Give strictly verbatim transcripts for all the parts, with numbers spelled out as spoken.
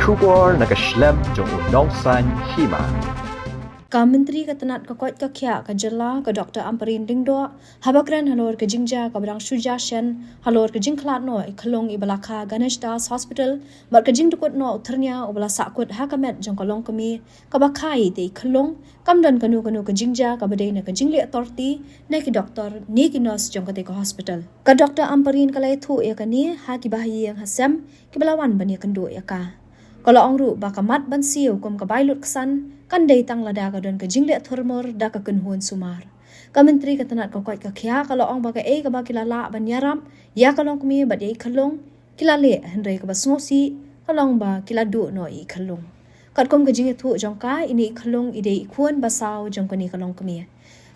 Khubor na ka shlem jong u nongsan hima. Ka Myntri ka tnat ka koit ka khiah ka jylla ka Doctor Ampareen Lyngdoh haba kren halor ka jingjia kaba dang shu jia shen halor ka jingkhlad noh i khyllung iba la kha Ganesh Das Hospital bad ka jingdukut noh u thyrnia uba la sahkut ha ka met jong ka longkmie kaba kha ïa i khyllung, kam don kano kano ka jingjia kaba dei na ka jingleh authority na ki doktor ne ki nurse jong katei ka hospital. Ka Doctor Ampareen ka la ïathuh ïa kane ha kiba ha ïing ha sem kiba la wan ban ïakynduh ïa ka. Ka la ong ruh ba ka mat ban siew kum ka bai lut ksan kan dei tang lada ka don ka jingleh thurmur da ka kynhun sumar. Ka Myntri ka tnat ka koit ka khiah ka la ong ba kaei kaba ki la lah ban ïarap ïa ka longkmie bad ïa i khyllung ki la leh, hynrei kaba sngewsih ka long ba ki la duh noh ïa i khyllung. Katkum ka jingïathuh jong ka, ine i khyllung i dei i khun ba saw jong kane ka longkmie.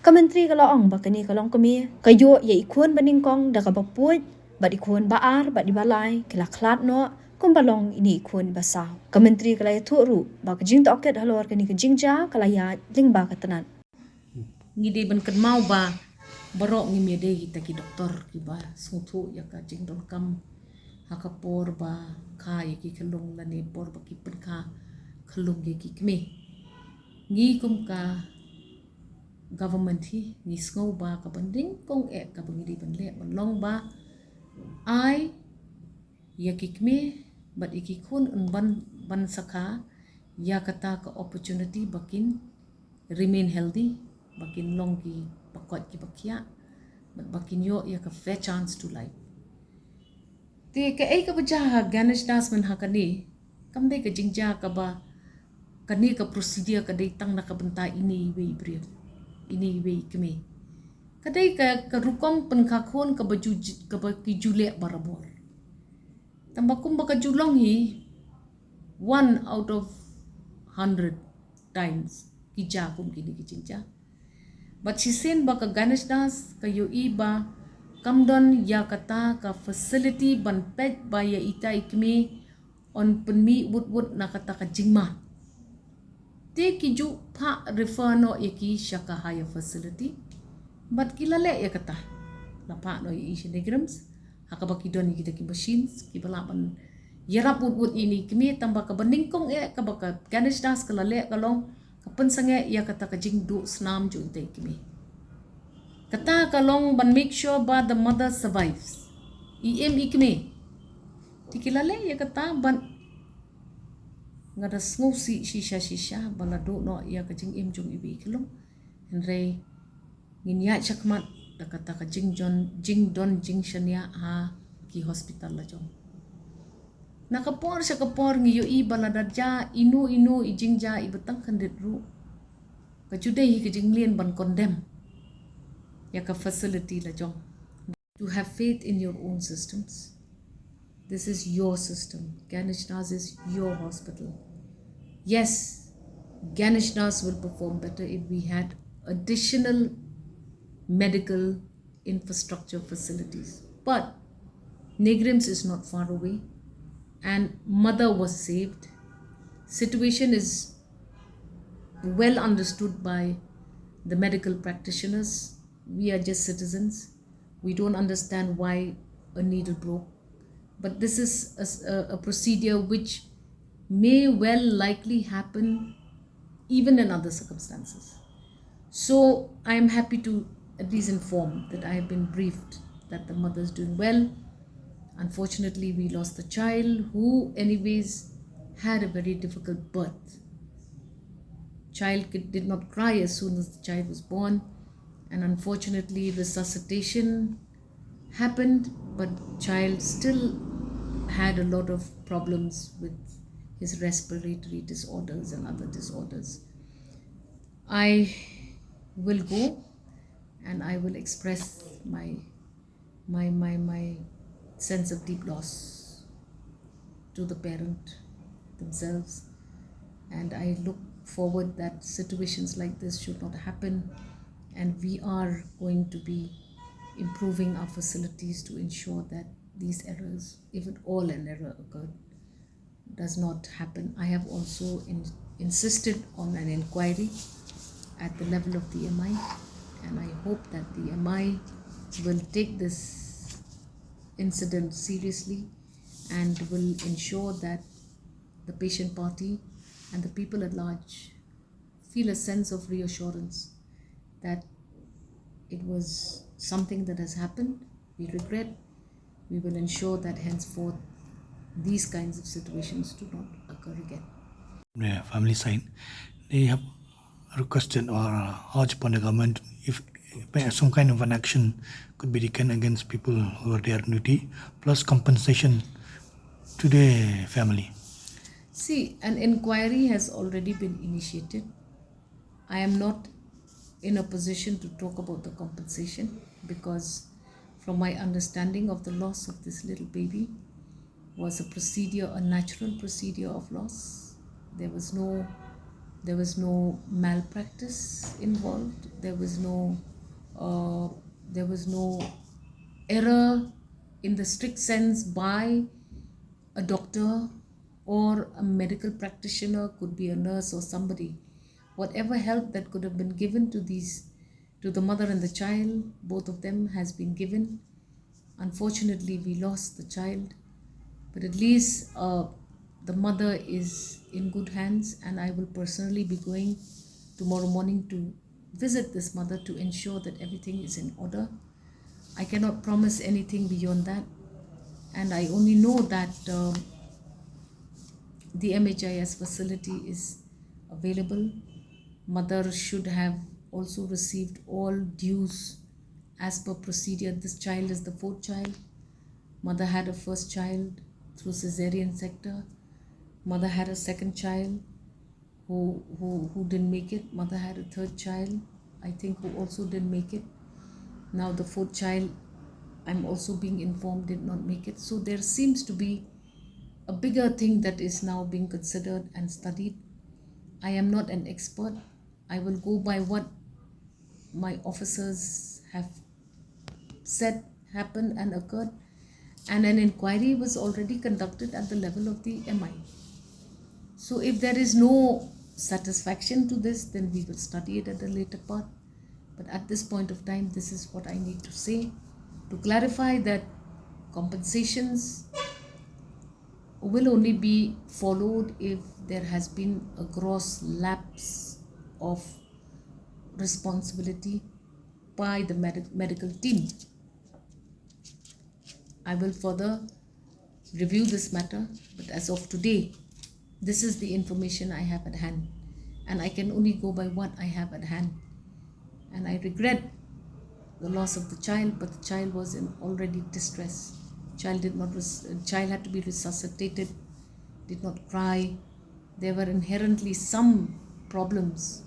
Ka Myntri ka la ong ba kane ka longkmie ka ïoh ïa i khun ba nyngkong da kaba puid bad i khun ba ar bad iba lai ki la khlad noh kumba long ine i khun ba saw. Ka Myntri ka la ïathuh ruh ba ka jingtohkit halor kane ka jingjia ka la ïaid lyngba ka tnat. Ngi dei ban kynmaw ba baroh ngim ïadei kita ki doktor kiba sngewthuh ïa ka jingdonkam ha ka por ba kha ïa ki khyllung lane por ba ki pynkha khyllung ïa ki kmie. Ngi kum ka government hi ngi sngew ba kaba nyngkong eh kaba ngi dei ban leh ban long ba ai ïa ki kmie bad ïa ki khun un ban, ban sa kha ïa kata ka opportunity ba kin remain healthy, ba kin long ki ba koit kiba khiah bad ba kin ïoh ïa ka fair chance to life. Te kaei kaba jia ha Ganesh Das mynha kane kam dei ka jingjia kaba, kane ka procedure ka dei tang na ka bynta ine iwei i briew, ine iwei i kmie. Ka dei ka, ka rukom pynkha khun kaba ju, kaba ki ju leh barabor. Tangba kumba ka ju long hi, one out of hundred times ki jia kum kine ki jingjia. Bad shisien ba ka Ganesh Das ka ïohi ba kam don ïa kata ka facility ban peit ba ïa ita i kmie yn pynmih wut wut na kata ka jingma. Te ki ju phah refer noh ïa ki sha ka higher facility. Bad ki la leh ïa kata. La phah noh ïa i sha NEIGRIHMS ha kaba ki don ïa kita ki machines kiba lah ban ïarap wut wut ïa ine i kmie, tangba kaba nyngkong eh kaba ka Ganesh Das ka la leh ka long ka pynsangeh ïa kata ka jingduh snam jong ita i kmie. Kata ka long ban make sure ba the mother survives. I im i kmie. Te ki la leh ïa kata bad nga da sngewsih shisha shisha ba la duh noh ïa ka jingim jong iwei i khyllung. Hynrei ngin ïaid shakhmat da kata ka jingdon, jingdon jingshaniah ha ki hospital lajong. Na ka por sha ka por ngi ïohi ba lada jia ino ino i jingjia iba tang khyndiat ruh, ka ju dei hi ka jingmlien ban condemn ïa ka facility lajong. To have faith in your own systems. This is your system. Ganesh Das is your hospital. Yes, Ganesh Das will perform better if we had additional medical infrastructure facilities. But NEIGRIHMS is not far away, and mother was saved. Situation is well understood by the medical practitioners. We are just citizens. We don't understand why a needle broke. But this is a s-, a, a procedure which may well likely happen even in other circumstances. So I am happy to at least inform that I have been briefed that the mother is doing well. Unfortunately, we lost the child who, anyways, had a very difficult birth. Child kid-, did not cry as soon as the child was born, and unfortunately, resuscitation happened, but child still had a lot of problems with his respiratory disorders and other disorders. I will go and I will express my, my, my, my sense of deep loss to the parent themselves. And I look forward that situations like this should not happen. And we are going to be improving our facilities to ensure that these errors, if at all an error occurred, does not happen. I have also in-, insisted on an inquiry at the level of the M I, and I hope that the M I will take this incident seriously and will ensure that the patient party and the people at large feel a sense of reassurance that it was something that has happened. We regret. We will ensure that henceforth these kinds of situations do not occur again. The family side, they have requested or urged upon the government if some kind of an action could be taken against people who are there on duty, plus compensation to the family. See, an inquiry has already been initiated. I am not in a position to talk about the compensation because, from my understanding of the loss of this little baby, was a procedure, a natural procedure of loss. There was no, there was no malpractice involved. There was no, uh, there was no error in the strict sense by a doctor or a medical practitioner, could be a nurse or somebody. Whatever help that could have been given to these, to the mother and the child, both of them, has been given. Unfortunately, we lost the child, but at least, uh, the mother is in good hands, and I will personally be going tomorrow morning to visit this mother to ensure that everything is in order. I cannot promise anything beyond that, and I only know that, um, the M H I S facility is available. Mother should have also received all dues as per procedure. This child is the fourth child. Mother had a first child through cesarean sector. Mother had a second child who, who, who didn't make it. Mother had a third child, I think, who also didn't make it. Now the fourth child, I'm also being informed, did not make it. So there seems to be a bigger thing that is now being considered and studied. I am not an expert. I will go by what my officers have said happened and occurred, and an inquiry was already conducted at the level of the M I. So if there is no satisfaction to this, then we will study it at a later part. But at this point of time, this is what I need to say. To clarify that compensations will only be followed if there has been a gross lapse of responsibility by the med-, medical team. I will further review this matter, but as of today, this is the information I have at hand, and I can only go by what I have at hand. And I regret the loss of the child, but the child was in already distress. Child did not res-, child had to be resuscitated, did not cry. There were inherently some problems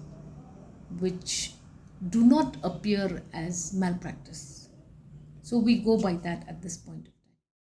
which do not appear as malpractice. So we go by that at this point.